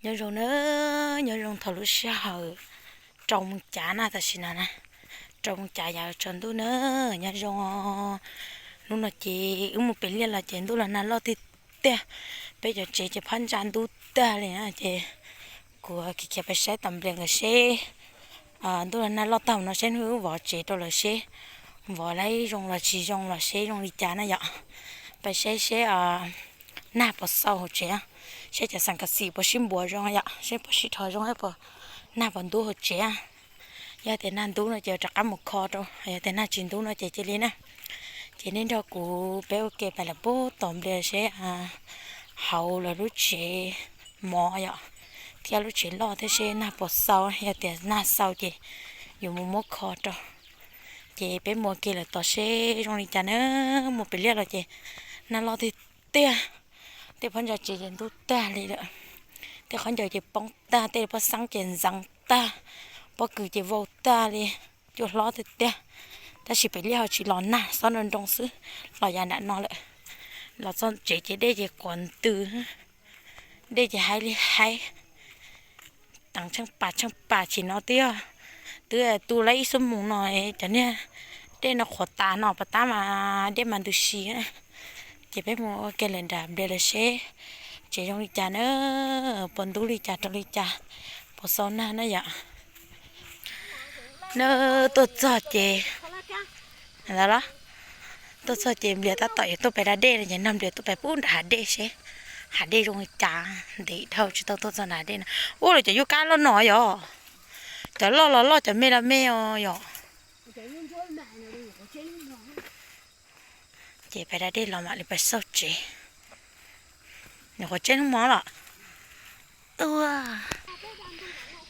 Nyob zoo na, nyob zoo thaum lub sij hawm rau moos cav na, tam sim no na, rau moos cav yav tsaus ntuj na, nyob zoo. Hnub no ces wb mus pem liaj los ces ntuj los nag loj tiag tiag. Peb cov tsev ces phab ntsa ntub tag li na ces kuv khiav khiav pais saib tom nplias nkawd seb ntuj los nag loj tag no seb hnub wb vov tsev rau lawv seb vov laib zoo los tsis zoo los seb zoo li cas na yom. Pais saib seb nag puas xau hauv tsev, seb cov xeem kas xim puas sib npuav zoo yom, seb puas sib dhos zoo, puas nag puas ntub hauv tsev. Yog tias nag ntub no ces rov qab mus kho rau, yog tias nag tsis ntub no ces cia li na. Ces nej nrog kuv peb ua ke pais lawm puag tom nplias seb hauv lawv lub tsev mov yom, thiab lub tsev loj thiab seb nag puas xau, yog tias nag xau ces yuav mus muab kho rau. Ces peb mus ua ke lawm tod seb zoo li cas na, mus pem liaj los ces nag loj tiag tiag. Tej phab ntsa tsev ces ntub tag li lawm, tej khaub ncaws ces poob tag, tej pob xeeb ces ntxeev tag, pob kws ces vau tag li, cua hlob tiag tiag. Tab sis pem liaj ho tsis los nag, xob nroo nroo xwb, los yav nram no lawm. Los txog tsev ces dej ces quav ntws, dej ces haib li haib, teev tsheej pas tsheej pas tsis no twb yog, twb tu lawm ib xuab moos no, cov niag dej no qhuav tas no pas tab mas dej mas ntws si. Ces peb mus ua ke lawm nram nplias lawm seb tsev zoo li cas na, puas ntub li cas rau li cas, puas xau nag na yom. Na, tuaj txog ces, ntawd los, tuaj txog ces nplias tab tom yuav tuaj pais da dej no ces nrog nplias tuaj pais pub nram hav dej seb hav dej zoo li cas, ntev dhau tsis tau tuaj txog nram hav dej no. Ub, lawv cov yuj kab loj no yom, cov loj los loj cov me los me os yom. Ces pais da dej los mam li pais xauj tsev. Nyuam qhuav tseb hnub mov los. Ua,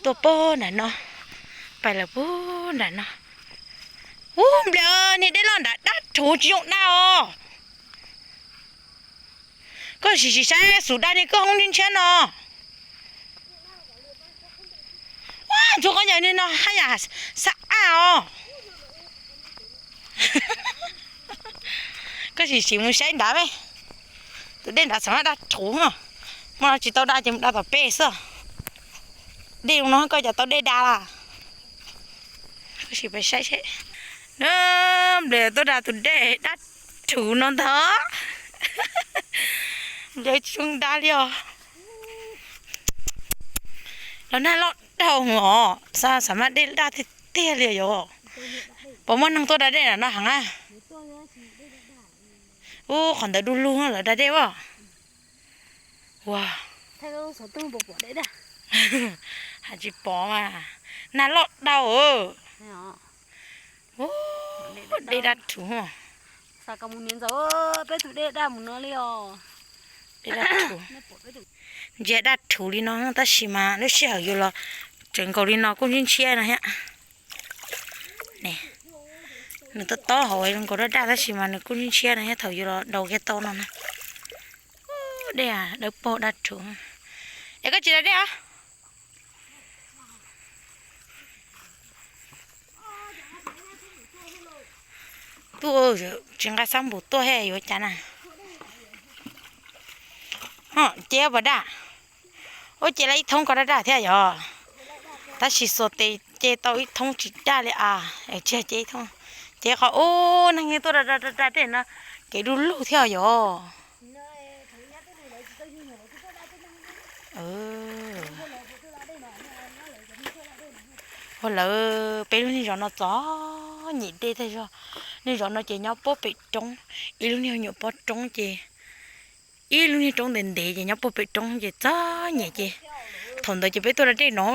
tuaj puag nram no, pais lawm puag nram no. Ub, nplias, niag dej loj nrad dab rhuv tsis zoo da os. Koj sim sim saib xub da niag koj hoob ntshiab no. Ua, ntxuav koj ncaws niag no haj yam xab aj os. Koj sim sim mus saib nrad me, tus dej nrad xam maj dab rhuv. Hmo no tsis tau da ces mus da tom pej xwb. Dej zoo no koj cas tau dej da lawm. Koj sim pais saib seb. Na, nplias tuaj da tus dej dab rhuv no ntag. Nplias tsis zoo da li os. Los nag loj dhau os, xam maj dej daj tiag tiag li yom. Puas muaj neeg tuaj da dej nram no heev a? Ub, qhov ntawd du lug lawv da dej as. Ua, hais tsis pom mas, nag loj dhau. Ub, dej daj rhuv. Dej daj rhuv. Ntsia daj rhuv li no tab sis mas lub sij hawm yus los tseem nkaus li no kuj ntshiab ntshiab no thiab. Nws tob tob hauv zoo nkaus daj daj tab sis mas nws kuj ntshiab ntshiab no thiab, thaum yus los daus kiag tau no na. Dej dawb paug daj rhuv. Es koj tsis da dej os? Tuaj tsis nqa xab npum tuaj thiab yuav cas na. Ces puas daj? Ua ces lawv ib thoob ko daj daj thiab yom. Tab sis xuas tes ces tau ib thoob tsis daj li a. Tsis ces ib thoob, ces qhov ub neeg yeej tuaj da da da da tej no, kev du lug thiab yom. Ua lawv peb lub niag zos no txom nyem dej tag zog. Niag zos no ces nyob puag pem roob, ib lub niag nyuam pob roob ces ib lub niag roob ntev ntev ces nyob puag pem roob ces txom nyem ces thaum ntawd ces peb tuaj da dej no.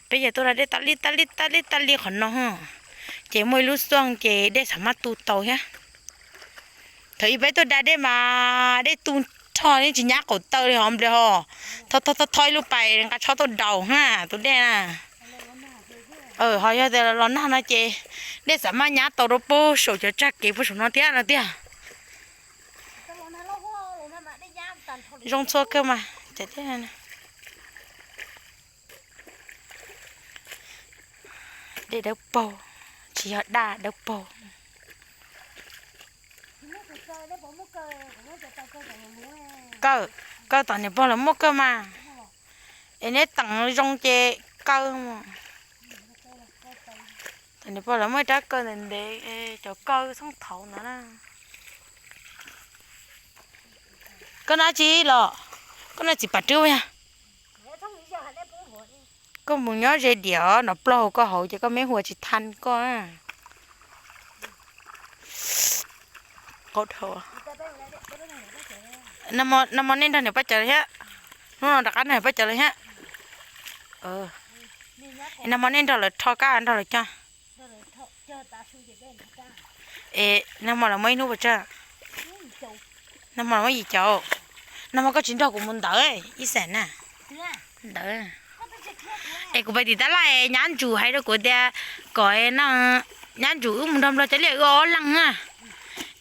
Peb ces tuaj da dej tas li tas li tas li tas li qhov no. Ces muaj ib lub xuaj ces dej xam maj tu tau thiab. Thaum ub peb tuaj da dej mas dej tu nrho yeej tsis nyab qaum taw li hos nplias hos. Tho tho tho ib lub pais nqa tshob tuaj daus na tus dej na. Ho yog tias los nag no ces dej xam maj nyab tau rau puag saum cov tsag kev puag saum no thiab no tiag. Zoo txhua kawg mas. Dej dawb paug, tsis yog daj, dawb paug. Kaw, kaw tom niam pog los muaj kawg mas. Es neb teem zoo ces kaw. Tam niam pog lawv muaj ib rab kaw ntev ntev, cov kaw txhooj thaud ntawd na. Koj noj tsi los? Koj noj txiv pam rwb yog? Koj mus nyob ze diam os, nov plaub hau koj hauv ces koj meb hua tsis tha koj. Qau dhau. Nag hmo nej nrog niam poj cawv lawm thiab? Hnub no rov qab nrog niam poj cawv lawm thiab? Nag hmo nej nrog lawv rho kab nrog lawv cog? Es nag hmo lawv muaj ib hnub puas tsawg? Nag hmo lawv muaj yim caum. Nag hmo koj tsis nrog kuv mus ntawd ib xeem na. Ntawd. Es kuv pais tim tab laj es nyab ntsuv hais rau kuv tias kom no, nyab ntsuv wb mus nrog nplog cov liaj wb ob leeg na.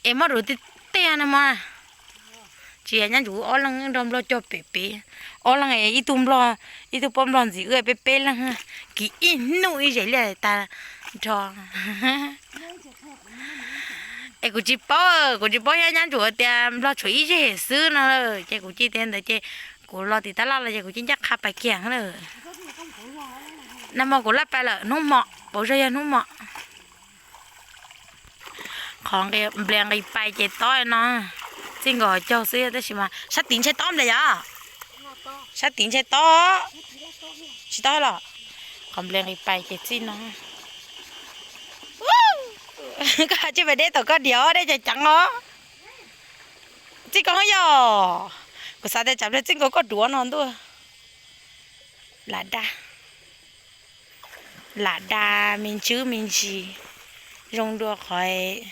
Es mob rau tiag tiag no mas. Tsis yog nyab ntsuv wb ob leeg nrog nplog cog pem pem. Ob leeg es ib tug nplog, ib tug poj nplog ntxiv wb peb peb leeg. Kiv ib hnub ib zes liaj tag nrho. Es kuv tsis paub, kuv tsis paub thiab, nyab ntsuv tias nplog tshuav ib zes xwb no lawm ces kuv cia li ntawd ces kuv los tim tab laj los ces kuv cia li ncaj qha pais kiag lawm. Nag hmo kuv laj pais lawm hnub hmo, pauv zog yog hnub hmo. Qhov nplia nqis pais ces tob no, txij nkaus hauv caug xwb tab sis mas sab tid ntshe tob nplia yom. Sab tid ntshe tob, tsis tob los. Qhov nplia nqis pais ces txij no. Koj tsis pais deb tom koj diam os, dej ceev ceev os. Txij koj yog, kuv xav tias tsam nplog txij nkaus koj duav no ntuj. Lam da, lam da me ntsis me ntsis, zoo dua qhov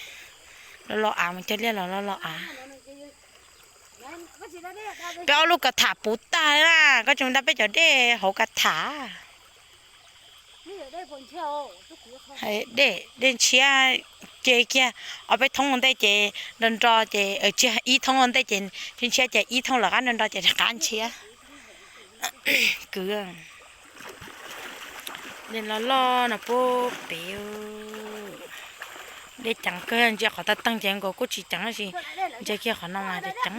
los los av mus cog liaj los los los av. Peb ob lub kav tham puv tag na, koj tsis mus da peb cov dej hauv kav tham. Dej, dej ntshiab, ce kiag ob peb thoob ua ntej ces nro nro ces, tsis, ib thoob ua ntej ces ntshiab ces ib thoob lawm qab nro nro ces qab ntshiab. Kwv, dej loj loj no puag pem. Dej ceev kawg, ntsia qhov tag teeg ces nkaus kuj tsis ceev tab sis ntsia kiag qhov no mas ceev.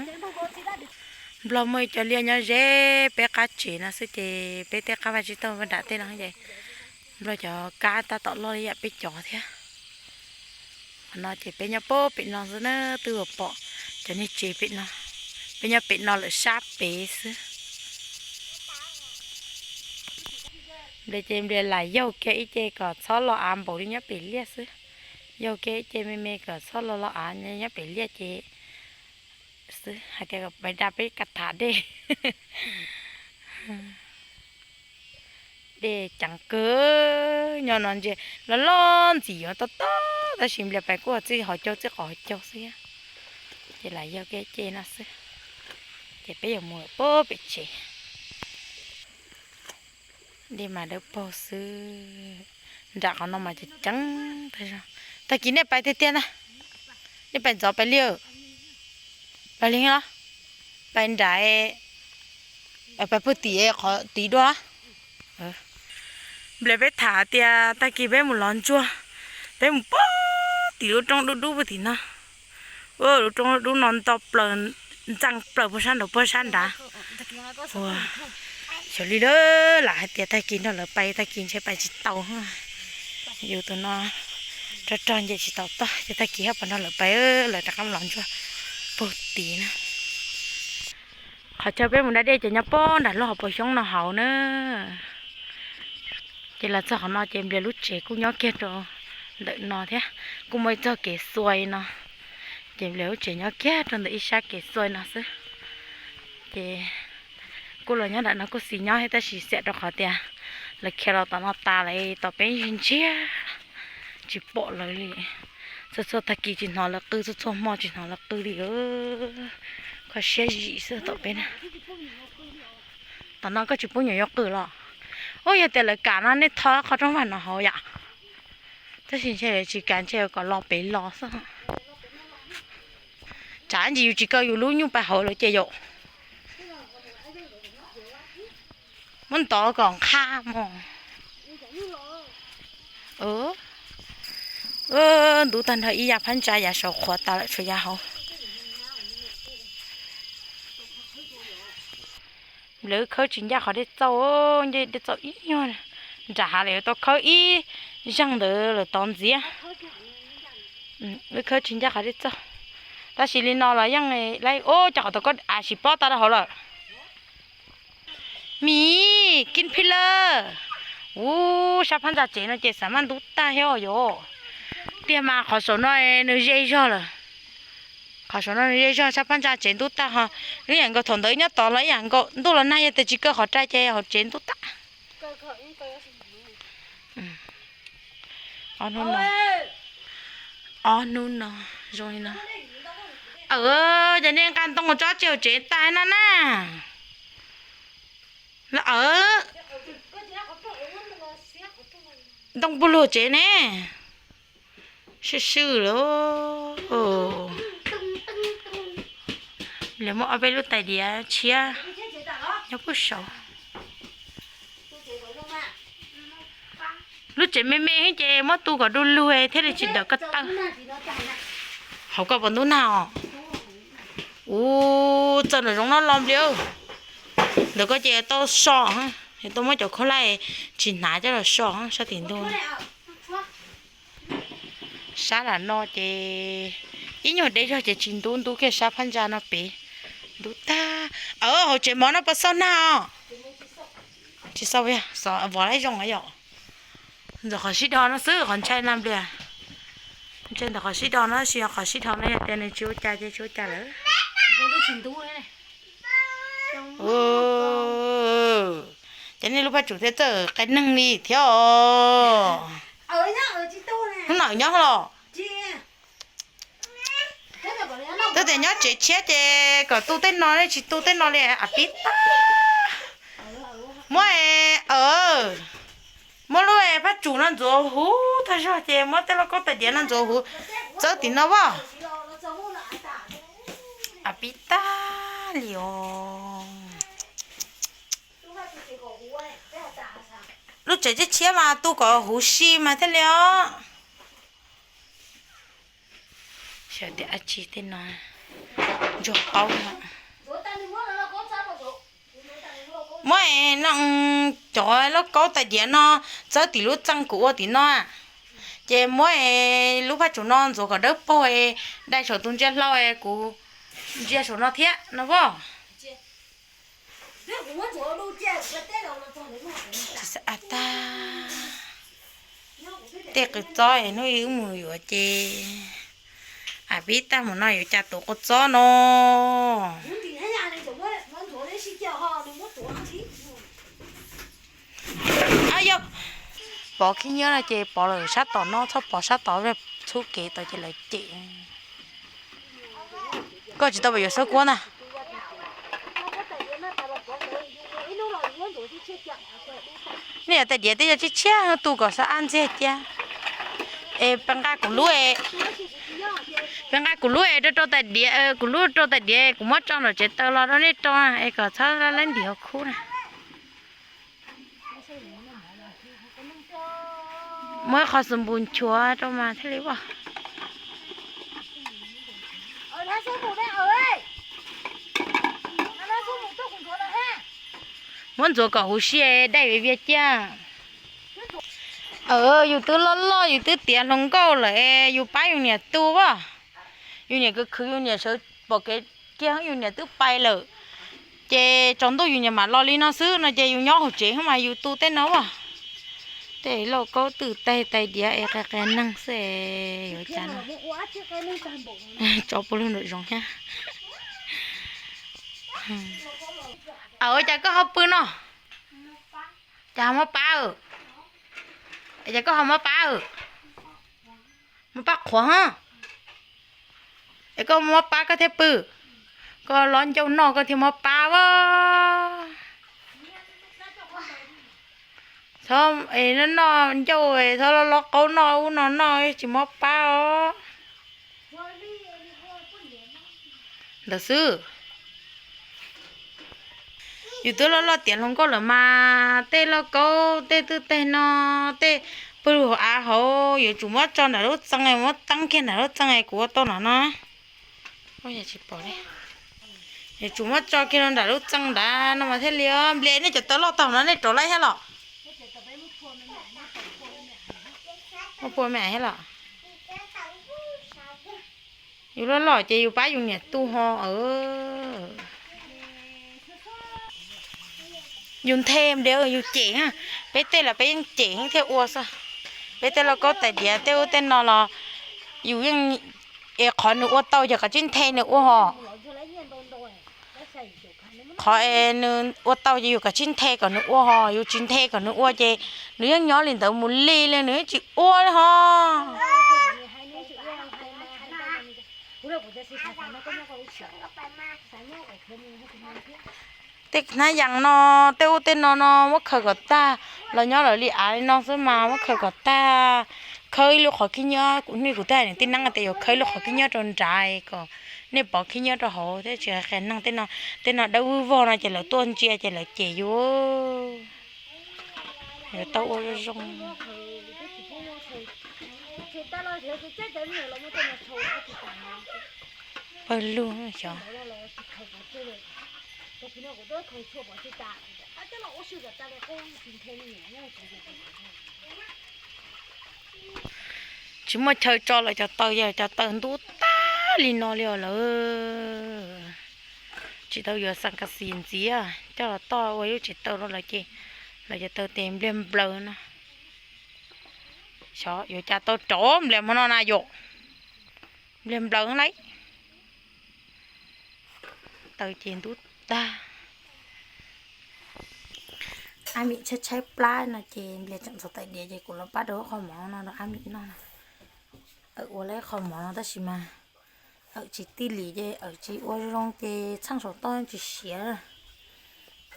Nplog muaj ib co liaj nyob ze peb qab tsev no xwb ces peb tej qab vaj tsib taug nram tej no ces nplog cov kab tab tom loj li yam peb cov thiab. Qhov no ces peb nyob puag pem no xwb na, twb pom cov niag tsev pem no. Peb nyob pem no lawm sab pem xwb. Nplia ces nplia lam yaug kiag ib ce kom txhob los av npaum li nyob pem liaj xwb. Yaug kiag ib ce me me kom txhob los los av nyob pem liaj ces xwb hais tias kom pais da peb kav tham dej. Dej ceev kawg, nyob no ntsia los loj ntxim yuav tob tob tab sis nplia pais kuj txij hauv caug txij qhov hauv caug xwb. Ces lam yaug kiag ce no xwb, ces peb yuav mus puag pem tsev. Dej mas dawb paug xwb, nram qhov no mas ceev ceev tag zog. Tag kis nej pais tiag tiag ntag, nej pais ntxov pais liaj, pais li los, pais nram, pais puag tim qhov tid dua. Nplej peb tham tias tag kis peb mus lov ntsuag, peb mus puag tim lub roob dub dub puag tim no. Lub roob dub no nto plaws, ntxeev plaws puag sab nraud puag sab nrad. Ua, xyov li lawm, lam hais tias tag kis nrog lawv pais, tag kis ntshe pais tsis tau. Yus tus no rog rog nce tsis tau toj ces tag kis haj pom nrog lawv pais, lawv rov qab los ntsuag puag tid na. Qhov chaw peb mus da dej ces nyob puag nram lub hauv paus xyoob no hauv na. Ces los txog qhov no ces nplias lub tsev kuj nyob kiag rau ntawm no thiab, kuj muaj ib txoj kev xuas no. Ces nplias lub tsev nyob kiag rau ntawm ib sab kev xuas no xwb. Ces kuj los nyob nram no kuj xis nyob thiab tab sis xiam rau qhov tias lawv khiav los tom no tas lawm, tom peb ntsiag ntsiag tsis pom lawv li. Txhua txhua tag kis tsis hnov lawv qw, txhua txhua hmo tsis hnov lawv qw li. Kho siab zim xwb tom peb na. Tom no koj tsis pub nyuam yaus qw los? Ub, yog tias lawv kam no nej tho qhov rooj vag no hauv yom. Tab sis ntshe lawv tsis kam, ntshe kom los pem los xwb. Tsam ntsis yus tsis kaw yus lub nyuj pais hauv lawv ces yom. Muab ntov kom nqha mog. Ntub tag nrho ib yav phab ntsa, yav saud qhuav tas lawm, tshuav yav hauv. Lawv khawb tsis ncaj qhov dej txauj, dej txauj ib nyuag nram hav lawm, yuav tau khawb ib zaug ntawd lawm tod ntxiv. Lawv khawb tsis ncaj qhov dej txauj. Tab sis li no los yeej, o, cov qhov tau koj a sim pob tau rau hauv lawm. Mis, kij phij lawm. Ub, sab phab ntsa tsev no ces xav maj ntub tag thiab os yom. Tiag mas qhov saum no nws ze zog lawm. Qhov saum no nws ze zog, sab phab ntsa tsev ntub tag ho. Ib yam nkaus thaum ntawd nyob tod los ib yam nkaus, ntuj los nag yog tias tsis kaw qhov rai ces hauv tsev ntub tag. Ob hnub no, ob hnub no zoo li no. Aw, ces nej nqa ntoo tso tseg hauv tsev tag no na. Aw, ntoo puag lug tsev ne. Swb swb lawm. Lawv muaj ob peb lub tais diav tshiab nyob puag saud. Lub tsev me me xwb ces muab tu kom du lug thiaj li tsis dawm ko taw. Hauv koj puas ntub nag os? Ub, txawm nram zoov no los nplias. Ntawm koj ces tau so, tau muab cov khaub hlab tsis hnav coj los so sab tim ntug. Sab lam no ces ib nyuag deb zog ces tsis ntub, ntub kiag sab phab ntsa no pem. Ntub tag. Aw, hauv tsev mov no puas xauj nag os? Tsis xauj, vov laib zoo yom. Ntxuav qhov sib dhos no xwb, qhov ntshai na nplias. Ntshai ntawm qhov sib dhos no, tab sis qhov sib dhos no yog tias nws tsis ua cas ces tsis ua cas lawm. Ces nej lub phaj tsum thiaj txawj qe neeg li thiab os. Hnub no nyob los twb tias nyob tsev tshiab ces kom tu tej no, tsis tu tej no li a pib tag. Muab, muab lub phaj tsum no ntxuav huv tag zog ces muab tej lauj kaub tais diav no ntxuav huv txawb tim no as. A pib tag li os. Lub tsev tshiab tshiab mas tu kom huv si mas thiaj li os. Xyov tias dab tsi tej no ntsuag qaub no. Muab cov lauj kaub tais diav no txawb tim lub txee kuv ua tim no, ces muab lub phaj tsum no ntxuav kom dawb paug, dai saum tus ntsia hlau kuv ntsia saum no thiab no as. Tej qws txob es hnub ib wb mus yuav ces a pib tag mus no yuav cas tuav qws txob no. Yog Pov khib nyiab no ces pov lawm sab tom no, txhob pov sab tod, txhub kev tod ces lawv cem. Koj tsis tau pom yuav sab kuab ntag. Nej yuav tais diav tej yog tshiab tshiab tu kom xav ab ntxiag cia. Es peb nqa kuv lub, peb nqa kuv lub es rau rau tais diav, kuv lub rau tais diav, kuv muab tso nram tsev taws los rau nej rau es kom txhob lab lab ntim hauv khub na. Muab qhov xus npus nchuav rau mas thiaj li as. Muab ntxuav kom huv si dai viav cia. Yus twb loj loj yus twb tiav hluas nkauj lawm, yus pab yus niam tu as. Yus niam khwv khwv yus niam sawv pom kev kiag yus niam twb pais lawm. Ces tsaus ntuj yus niam mam los li no xwb no ces yus nyob hauv tsev mas yus tu tej no as. Tej lauj kaub twm tais tais diav es qias qias neeg xwb yuav cas no. Tso puag lug nram zoov thiab. Cas koj ho pw no? Cas ho mob pab? Cas koj ho mob pab? Mob pab qhuav hos. Es koj mob pab koj thiaj pw. Koj los ncauj noj koj thiaj mob pab as. Txhob noj ncauj, txhob los los qaub noj ub no noj tsis mob pab os. Ntawd xwb. Yus twb loj loj tiav hluas nkauj lawm mas tej lauj kaub tej twm tais no, tej pw hauv av hauv yuav tsum muab tso nram lub txee, muab teeb kiag nram lub txee kuv ua tau no no. Tsis pom li. Nws tsum muab tso kiag rau nram lub txee nrad no mas thiaj li. Nplias, nej cov taw loj tag no nej rauv laib thiab los? Muab pua me thiab los? Yus loj loj ces yus pab yus niam tu ho. Yus nthe nplias yus cem, peb tej los peb yeej cem thiaj ua xwb. Peb tej lauj kaub tais diav tej ub tej no los yus yeej, es qhov nws ua tau yog kav tsij nthe nws ua ho. Qhov es nws ua tau ces yus kav tsij nthe kom nws ua ho, yus tsis nthe kom nws ua ces nws yeej nyob li ntawd mus li li, nws yeej tsis ua li ho. Tej hnab yas no, tej ub tej no no muab khaws kom tag, los nyob lawm li av li no xwb mas muab khaws kom tag. Khaws ib lub qhov khib nyiab, kuv hnub kuv twb hais niam tij neeb tias yuav khaws ib lub qhov khib nyiab rau nrad kom nej pov khib nyiab rau hauv thiab tsis qhia neeg tej no. Tej no dawb vog no ces lawv tuaj ntsia ces lawv cem yus. Yuav tau ua zoo zoo. Pawg lug xyov. Tsis muaj chaw tso lawv cov taw, yog cov taw ntub tag li no li os lawm. Tsis tau yuav xas kas xis ntxiv coj los toj ua lub tsev taw rau lawv ces lawv cov taw tes npliag nplaws no. Xyov yuav cas tau rauv nplias hmo no na yom. Npliag nplaws lawm. Taw ces ntub tag. Ab Mim tshaib tshaib plab no ces nplias tseem ntxhov tais diav ces kuv los pab rau qho mov no rau Ab Mim noj. Awm ua lawm qho mov no tab sis mas awm tsis tij lim ces awm tsis ua zoo ces txheej saum toj tsis siav.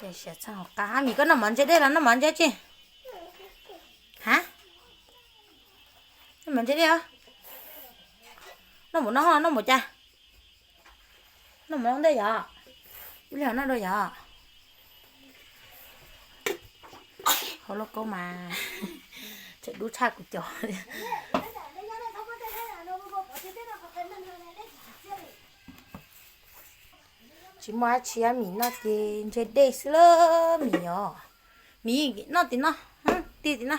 Ces siav txheej hauv qab. Ab Mim koj noj mov ntse dej los noj mov ntse tsi? Ha? Noj mov ntse dej os. Noj mus noj, noj mus cas? Noj mus noj ntej yom. Ib li noj dua yom. Hauv lauj kaub mas tseem dub tshaj kuv cov. Tsis muaj dab tsi, Ab Mim noj ces ntse dej xwb lawm Mim os. Mim noj tim no, tij tim no.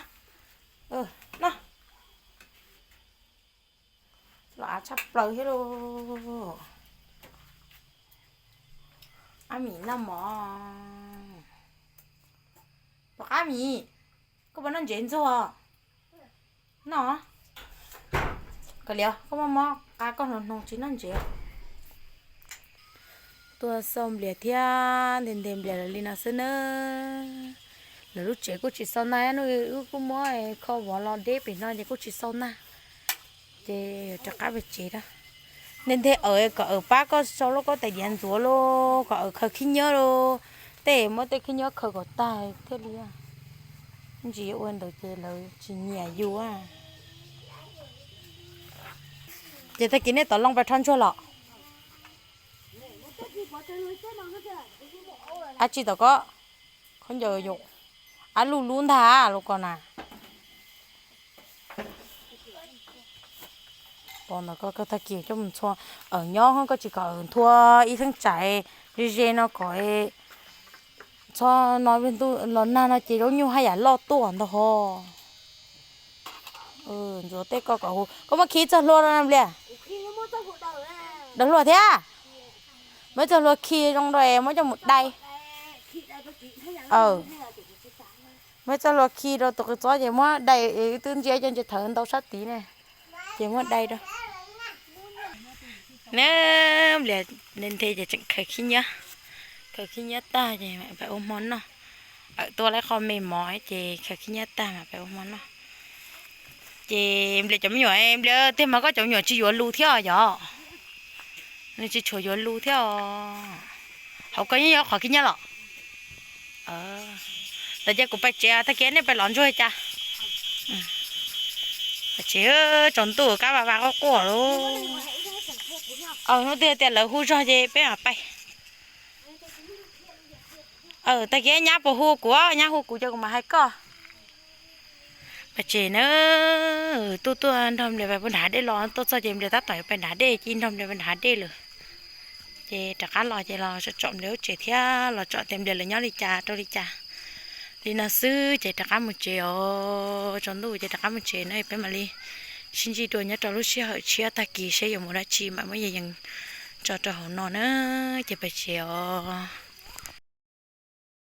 Noj. Los av tshaj plaws thiab lauj. Ab Mim noj mov. Tom qab Mim, koj puas noj ntsev ntxuag? Noj. Kav liam, koj muab mob qab koj hnoos hnoos tsis noj ntsev. Tuaj xauj nplias thiab nteg nteg nplias lawm li no xwb na. Lawv lub tsev kuj tsis xau nag, hnub wb kuj muab kho vov los deb pem no ces kuj tsis xau nag. Ces rov qab pem tsev na. Nteg nteg awm kom awm pab koj sau lauj kaub tais diav ntxuav lauj, kom awm khaws khib nyiab lauj. Tej muab tej khib nyiab khaws kom tag thiaj li. Ntsis ua ntawd ces lawv tsis nyiam yus. Ces tag kis nej tom loo pais rho ntsuag los? Ab tsi tom ko, khaub ncaws yuav ab luj lub ntag lub ko na. Pov ntawd ko tag kis coj mus ntxhua, awm nyob koj tsis kom awm nthua ib theeb tsam ze ze no kom txhob no los nag no ces zaub nyuj haj yam loj tuaj ntag ho. Ntxuav tej ko kom hu, koj muab khi txoj hlua no nplias. Daws hlua thiab. Muab txoj hlua khi zoo rau es muab coj mus dai. Muab txoj hlua khi rau tus qws txob ces muab dai, twb ntsia cov ntses thawv ntau sab tid ne, ces muab dai rau. Neb, nplias nthe ces tseem khaws khib nyiab, khaws khib nyiab tag ces mam pais ua hmo noj. Awm tua lawm qho me mov ces khaws khib nyiab tag mam pais ua hmo noj. Ces nplias cov me nyuam, nplias tiag mas koj cov me nyuam tsis yuav lus thiab yom? Nws tsis tshua yuav lus thiab os. Hauv ko yeej yog qhov khib nyiab los? Tag ces kuv pais tsev, tag kis nej pais lov ntsuag cas. Tsev tsaus ntuj kab vaj vaj quaj quaj lauj. Hnub twg tias lawv hu zog ces peb mam pais. Tag kis nyab puas hu kuv, nyab hu kuv ces kuv mam hais koj. Pais tsev na, tuaj tuaj nrog nplias pais nrhav dej los, tuaj txog ces nplias tab tom yuav pais nrhav dej, cia nrog nplias pais nrhav dej lawm. Ces rov qab los ces los tsom nplias lub tsev thiab los tsom tias nplias lawv nyob li cas rau li cas. Li no xwb ces rov qab mus tsev os, tsaus ntuj ces rov qab mus tsev na, peb mam li sib ntsib dua nyob rau lub sij hawm tshiab tag kis seb yuav mus dab tsi mam muab yees tso rau hauv no na, ces pais tsev os.